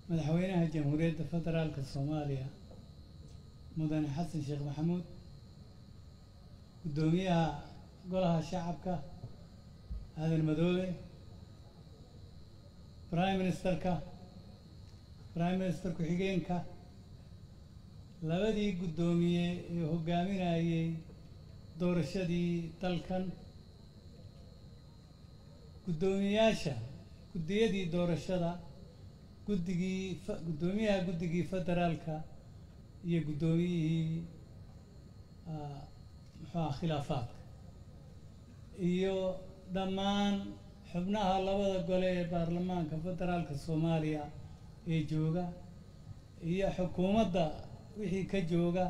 Madaxweynaha Jamhuuriyadda Federaalka Soomaaliya, Mudane Xasan Sheekh Maxamuud, Guddoomiyaha Golaha Shacabka Aadan Madoobe, Prime Ministerka, Prime Minister ku-xigeenka, labadii guddoomiye ee hoggaaminayay doorashadii dalkan, guddoomiyaasha guddiyadii doorashada, guddigii guddoomiyaha guddigii federaalka iyo guddoomiyihii muxuu aha khilaafaadka, iyo dhammaan xubnaha labada gole ee baarlamaanka federaalka Soomaaliya ee jooga, iyo xukuumadda wixii ka jooga,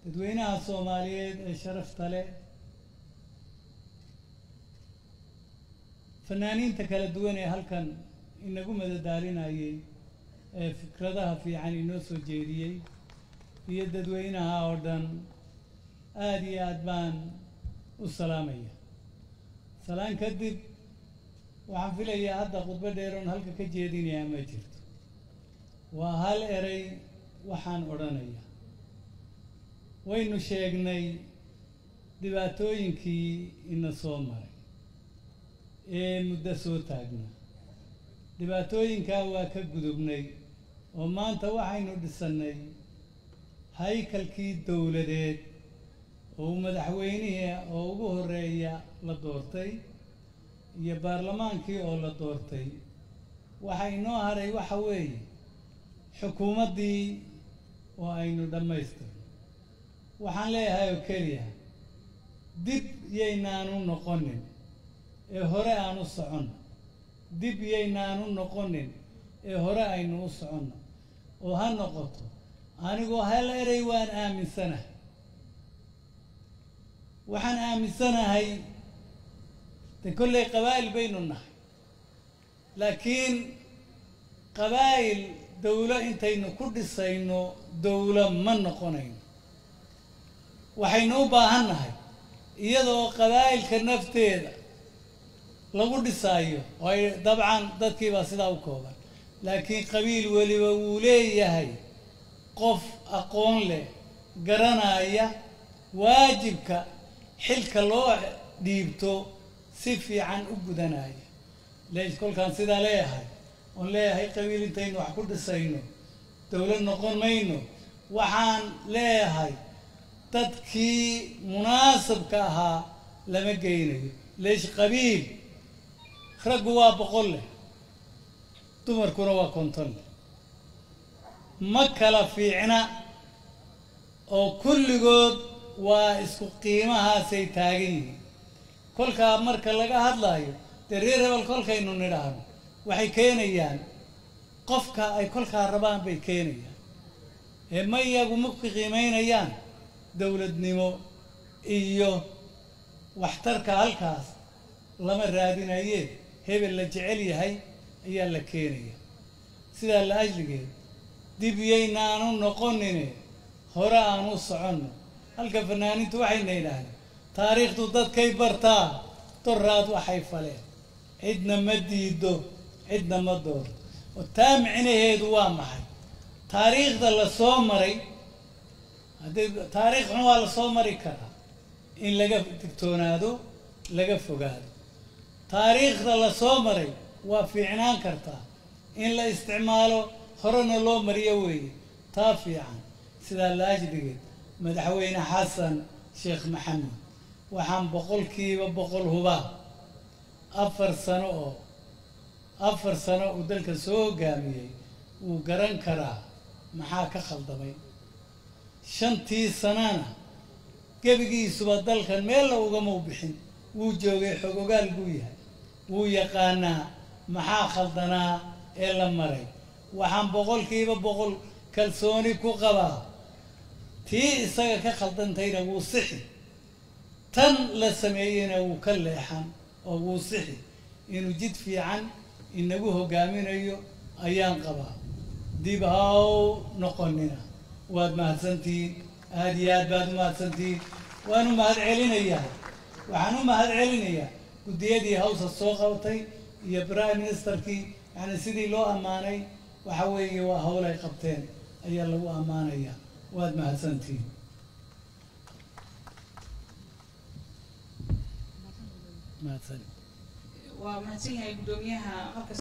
dadweynaha Soomaaliyeed ee sharafta leh, fanaaniinta kala duwan ee halkan inagu madadaalinayay ee fikradaha fiican inoo soo jeediyey, iyo dadweynaha oo dhan, aada iyo aad baan u salaamaya. Salaan kadib, waxaan filayaa hadda khudbo dheer oon halka ka jeedinayaa ma jirto. Waa hal erey waxaan odhanaya: waynu sheegnay dhibaatooyinkii ina soo maray ee muddo soo taagnaa. Dhibaatooyinkaa waa ka gudubnay oo maanta waxaynu dhisannay haykalkii dowladeed oo madaxweynihii oo ugu horreeya la doortay iyo baarlamaankii oo la doortay. Waxa inoo haray waxa weeye xukuumaddii oo aynu dhammaystirno. Waxaan leeyahay oo keliya, dib yaynaanu noqonin ee hore aan u soconno. Dib yaynaanu noqonin ee hore aynu u soconno. Oo ha noqoto, anigoo hal erey waan aaminsanahay. Waxaan aaminsanahay de kolley qabaa'il baynu nahay, laakiin qabaa'il dawlo intaynu ku dhisayno dawlo ma noqonayno. Waxaynu u baahan nahay, iyadoo qabaa'ilka nafteeda lagu dhisaayo, oo ay dabcan dadkii baa sidaa u kooban, laakiin qabiil weliba wuu leeyahay qof aqoon leh, garanaya waajibka xilka loo dhiibto, si fiican u gudanaya. Leesh kolkaan sidaa leeyahay oon leeyahay qabiil intaynu wax ku dhisayno dawlad noqon mayno, waxaan leeyahay dadkii munaasabka ahaa lama geynayo. Leesh qabiil raggu waa 100 leh, dumarkuna waa 50 leh, ma kala fiicna oo kulligood waa isku qiimahaasay taagan yihiin. Kolkaa marka laga hadlayo dee reer hebel kolkaynu nidhaahno, waxay keenayaan qofka ay kolkaa rabaan bay keenayaan, ee ma iyagu ma qiimeynayaan dowladnimo iyo waxtarka. Halkaas lama raadinaye, hebel la jecel yahay ayaa la keenaya. Sidaa la ajligeed, dib yaynaanu noqonine hore aan u soconno. Halka fanaaniintu waxayna yidhaahdeen, taariikhdu dadkay bartaa doraad waxay faleen, cidna ma diido, cidna ma doorto. Oo taa micnaheedu waa maxay? Taariikhda la soo maray, haddii taariikh xun waa la soo mari karaa, in laga digtoonaado, laga fogaado. Taariikhda la soo maray waa fiicnaan kartaa in la isticmaalo, horena loo mariyo weeye taa fiican. Sidaa la ajligeed, Madaxweyne Xasan Sheekh Maxamed waxaan 100% hubaa 4 sano oo 4 sano uu dalka soo hoggaamiyey wuu garan karaa maxaa ka khaldamay. 5tii sanana gebigiisuba dalkan meella ugama u bixin, wuu joogay, xog ogaal buu yahay, wuu yaqaanaa maxaa khaldanaa ee la maray. Waxaan 100% kalsooni ku qabaa tii isaga ka khaldantayna wuu sixi, tan la sameeyeyna wuu ka leexan oo wuu sixi. Inuu jid fiican inagu hoggaaminayo ayaan qabaa. Dib haw noqonina. Waad mahadsantihiin, aada iyo aad baad u mahadsantihiin. Waan u mahad celinayaa, waxaan u mahad celinayaa guddiyadii hawsa soo qabatay iyo prime ministerkii, yani sidii loo ammaanay Waxa weeye waa hawl ay qabteen ayaa lagu ammaanayaa. Waad mahadsantihiin. Mahadsan. Waa mahadsan yahay guddoomiyaha aqalka.